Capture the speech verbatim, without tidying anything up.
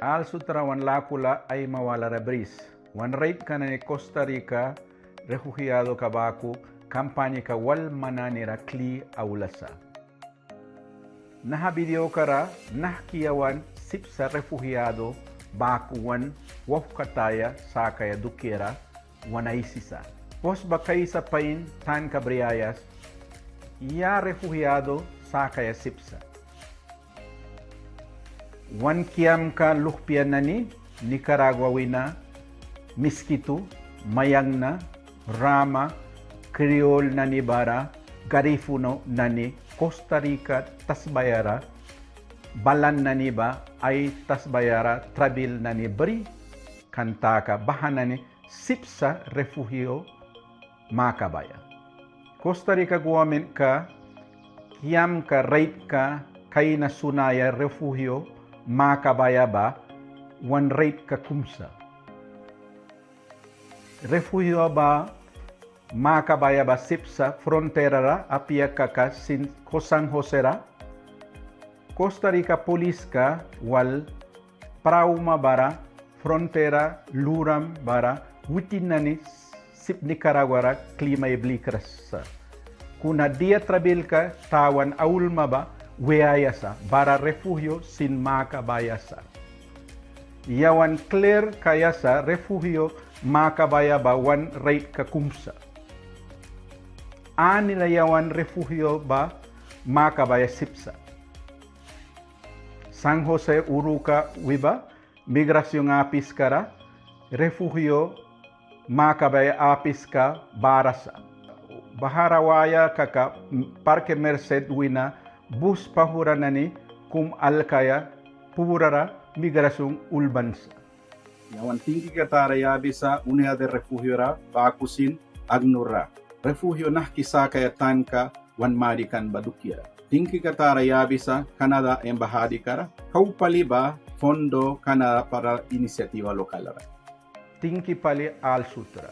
Al sutra wan lakula aima walara bris. Wan raitka nani Costa Rica refugiadoka baku kampañaka wal man nanira kli aula sa. Naha videokara nahki yawan sip sa refugiado baku wan wauhkataya sakaia dukiara wan aisisa. Pos ba kaisa pain tanka briaia sa, ya refugiado sakaia sip sa. Wan kiamka luhpia nani Nicaragua wina Miskitu, Mayangna, Rama, Kriol nani bara Garifuno nani Costa Rica tasbayara balan nani ba ai tasbayara trabil nani bri kan taka baha nani sip sa refugio makabaia. Costa Rica gabamentka kiamka raitka kaina sunaia refugio makabaia ba wan raitka kum sa. Refugio ba makabaia ba sip sa fronterara apia kaka sin San Josera. Costa Rica puliska wal prauma bara frontera luram bara witin nani sip Nicaraguara kli mai blikras sa. Kuna dia trabilka tawan aulma ba wiaia sa bara refugio sin makabaia sa. Yawan klir kaia sa refugio makabaia ba wan raitka kum sa. Anila yawan refugio ba makabaia sip sa. San José Uruca wi ba migración apiskara refugio makabaia apiska bara sa. Bahara waia kaka Parque Merced wina bus pahura nani kum alkaia purara migración ulban sa. Yawan tingkika tara yabisa Unidad de Refugio ra baku sin ACNUR ra refugio nahki sakaia tanka wan marikan ba dukiara. Tingkika tara yabisa Canadá embajadikara kau pali ba Fondo Canadá para Iniciativa Local ra. Tingki pali al sutra.